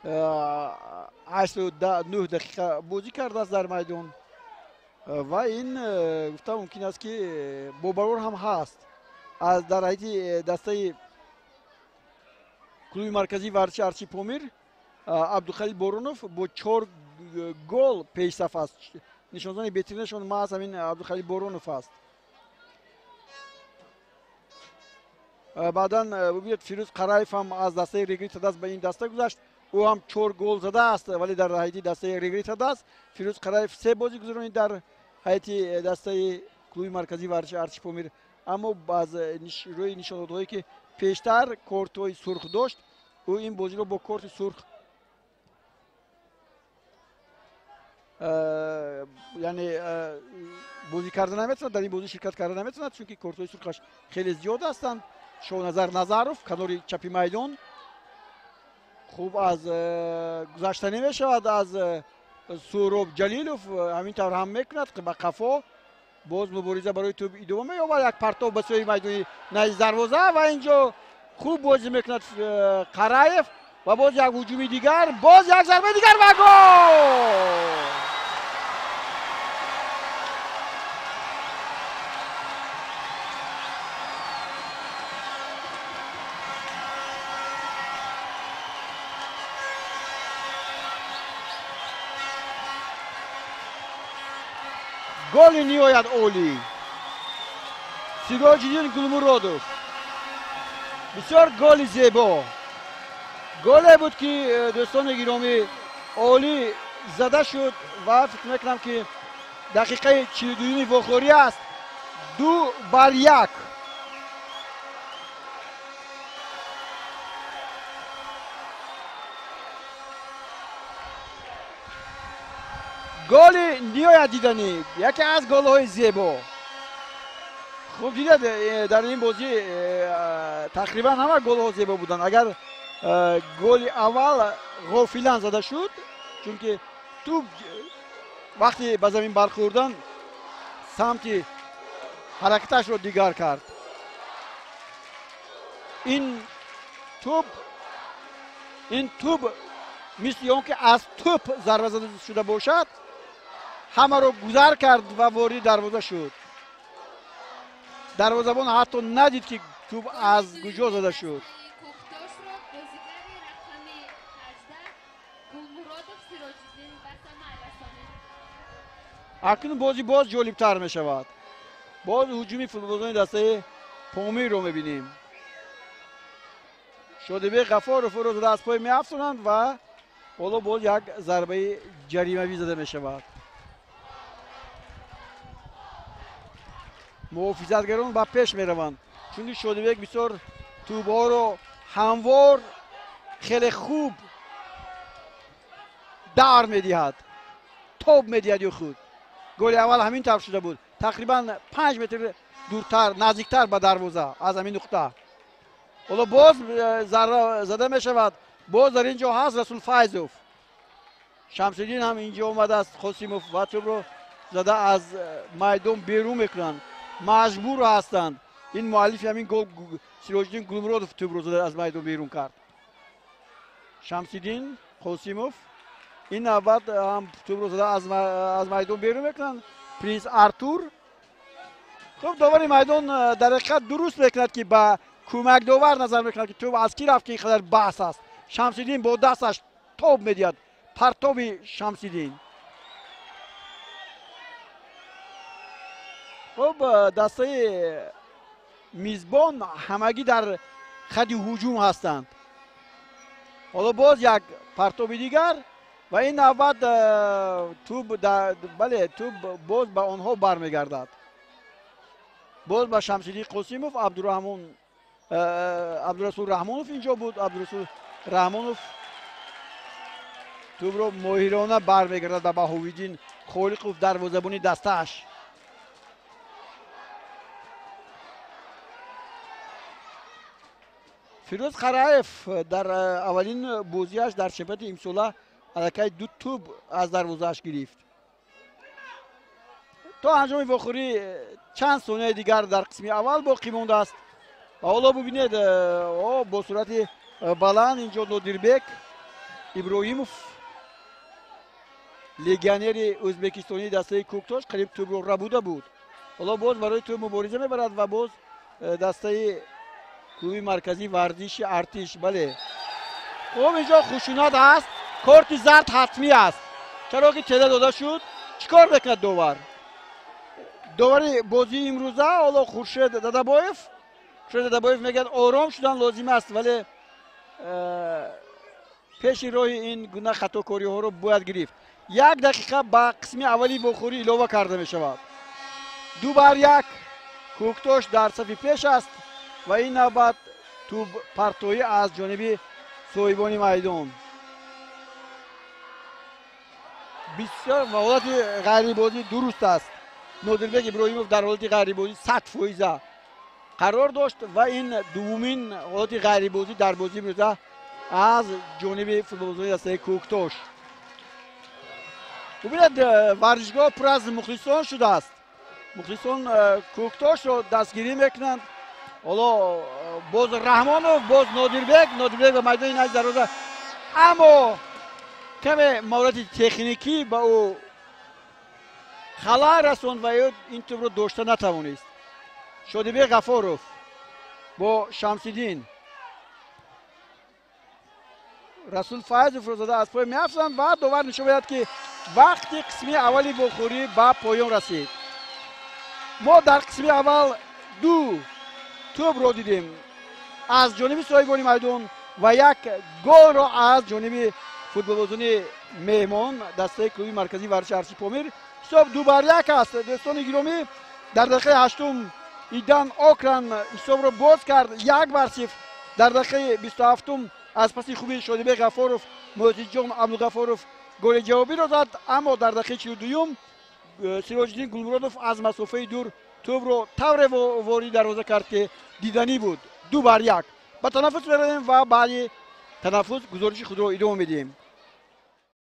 89 дақиқа бозӣ кардааст дар майдон ва ин гуфта мумкин аст, ки бобарор ҳам ҳаст. Дар ҳайати дастаи клуби марказии варзиши Арчи Помир Абдухалил Боронов бо чор гол пешсаф аст. Нишонзани беҳтаринашон маҳз ҳамин Абдухалил Боронов аст. Баъдан бубинед, Фирӯз Қараев ҳам аз дастаи Регри Тадаз ба ин даста гузашт, ӯ ҳам чор гол задааст, вале дар ҳайати дастаи Регри Тадаз. Фирӯз Қараев се бозӣ гузаронид дар ҳайати дастаи клуби марказии варзиши Арчи Помир, аммо аз рӯи нишондодҳое, ки пештар кортҳои сурх дошт, ӯ ин бозиро бо корти сурх, яъне бозӣ карда наметавонад, дар ин бозӣ ширкат карда наметавонад, чунки кортҳои сурхаш хеле зиёд ҳастанд. Шоҳназар Назаров, канори чапи майдон, хуб аз гузашта намешавад аз Суҳроб Ҷалилов, ҳамин тавр ҳам мекунад ба қафо. Боз мубориза барои тӯб идома меёбад, як партов ба сӯи майдони назди дарвоза ва инҷо хуб бозӣ мекунад Қараев ва боз як ҳуҷуми дигар, боз як зарбаи дигар ва гол! Голи ниҳоят олӣ! Сироҷиддин Гулмуродов, бисёр голи зебо, голе буд, ки дӯстони гиромӣ, олӣ зада шуд ва фикр мекунам, ки дақиқаи 42-юми вохӯрӣ аст, 2 бар 1. Голи ниҳоят диданӣ, яке аз голҳои зебо. Хуб дидед, дар ин бозӣ тақрибан ҳама голҳо зебо буданд. Агар голи аввал ғофилан зада шуд, чунки тӯб вақте ба замин бархӯрдан самти ҳаракаташро дигар кард, ин тӯб мисли он ки аз тӯп зарба зада шуда бошад, ҳамаро гузар кард ва вориди дарвоза шуд. Дарвозабон ҳатто надид, ки тӯб аз куҷо зада шуд. Кӯктошро бозигари рақами 18 Гулмуродов Сироҷиддин ба самар расонид. Акнун бозӣ боз ҷолибтар мешавад. Боз ҳуҷуми футболбозони дастаи Помирро мебинем. Шодибек Ғафоров ӯро зада аз пой меафтонанд ва ҳоло боз як зарбаи ҷаримавӣ зада мешавад. Муҳофизатгарон ба пеш мераванд, чунки Шодибек бисёр тӯбҳоро ҳамвор хеле хуб дар медиҳад, тоб медиҳад ё худ. Голи аввал ҳамин тавр шуда буд, тақрибан 5 метр дуртар, наздиктар ба дарвоза аз ҳамин нуқта. Ҳоло боз зарба зада мешавад. Боз дар ин ҷо ҳаст Расул Файзов. Шамсиддин ҳам инҷо омадааст, Қосимов, ва тӯбро зада аз майдон берун мекунанд. Маҷбур ҳастанд. Ин муаллифи ҳамин гол Сироҷиддин Гулмуродов тӯбро зада аз майдон берун кард. Шамсиддин Қосимов ин навбат ҳам тӯбро зада аз майдон берун мекунанд. Принс Артур. Хуб, довари майдон дар ҳақиқат дуруст мекунад, ки ба кӯмакдовар назар мекунад, ки тӯб аз кӣ рафт, ки ин қадар баҳс аст. Шамсиддин бо дасташ тоб медиҳад. Партоби Шамсиддин. Хуб, дастаи мизбон ҳамагӣ дар хати ҳуҷум ҳастанд. Ҳоло боз як партоби дигар ва ин навбат тӯб, бале, тӯб боз ба онҳо бармегардад. Боз ба Шамсиддин Қосимов, Абдурасул Раҳмонов инҷо буд. Абдурасул Раҳмонов тӯбро моҳирона бармегардад ба Баҳовиддин Холиқов, дарвозабони дастааш. Фирӯз Қараев дар аввалин бозиаш дар чемпионати имсола аллакай 2 тӯб аз дарвозааш гирифт. То анҷоми вохӯрӣ чанд сонияи дигар дар қисми аввал боқӣ мондааст. Ва ҳоло бубинед, бо суръати баланд инҷо Нодирбек Иброҳимов, легионери ӯзбекистонии дастаи Кӯктош, қариб тӯбро рабуда буд. Ҳоло боз барои тӯб мубориза мебарад ва боз дастаи клуби марказии варзиши Артиш. Бале, хуб, инҷо хушунат ҳаст, корти зард ҳатмӣ аст. Чаро ки тела дода шуд? Чӣ кор мекунад довар? Довари бозии имрӯза ҳоло Хуршед Дадабоев. Хуршед Дадабоев мегӯяд, ором шудан лозим аст, вале пеши роҳи ин гуна хатокориҳоро бояд гирифт. 1 дақиқа ба қисми аввали вохӯрӣ илова карда мешавад. 2-1 Кӯктош дар сафи пеш аст ва ин навбат тӯбпартоӣ аз ҷониби соҳибони майдон. Бисёр ва ҳолати ғайрибозӣ дуруст аст. Нодирбек Иброҳимов дар ҳолати ғайрибозӣ 100% қарор дошт ва ин дуввумин ҳолати ғайрибозӣ дар бозии имрӯза аз ҷониби футболбозони дастаи Кӯктош. Бубинед, варзишгоҳ пур аз мухлисон шудааст. Мухлисон Кӯктошро дастгирӣ мекунанд. Ҳоло боз Раҳмонов, боз Нодирбек, Нодирбек ба майдони назди дарвоза, аммо каме маҳорати техникӣ ба ӯ халал расонд ва ӯ ин тӯбро дошта натавонист. Шодибек Ғафоров бо Шамсиддин, Расул Файзовро зада аз пой меафзанд ва довар нишон медиҳад, ки вақти қисми аввали вохӯрӣ ба поён расид. Мо дар қисми аввал 2 тӯбро дидем аз ҷониби соҳибони майдон ва як голро аз ҷониби футболбозони меҳмон дастаи клуби марказии варзиши Артиши Помир. Ҳисоб 2-1 аст. Дӯстони гиромӣ, дар дақиқаи 8 Идан Окран ҳисобро боз кард 1-0. Дар дақиқаи 27 аз паси хуби Шодибек Ғафоров Муҳсинҷон Абдуғафоров голи ҷавобиро зад, аммо дар дақиқаи 42 Сироҷиддин Гулмуродов аз масофаи дур тӯбро тавре вориди дарвоза кард, ки диданӣ буд. 2-1. Ба танаффус меравем ва баъди танаффус гузориши худро идома медиҳем.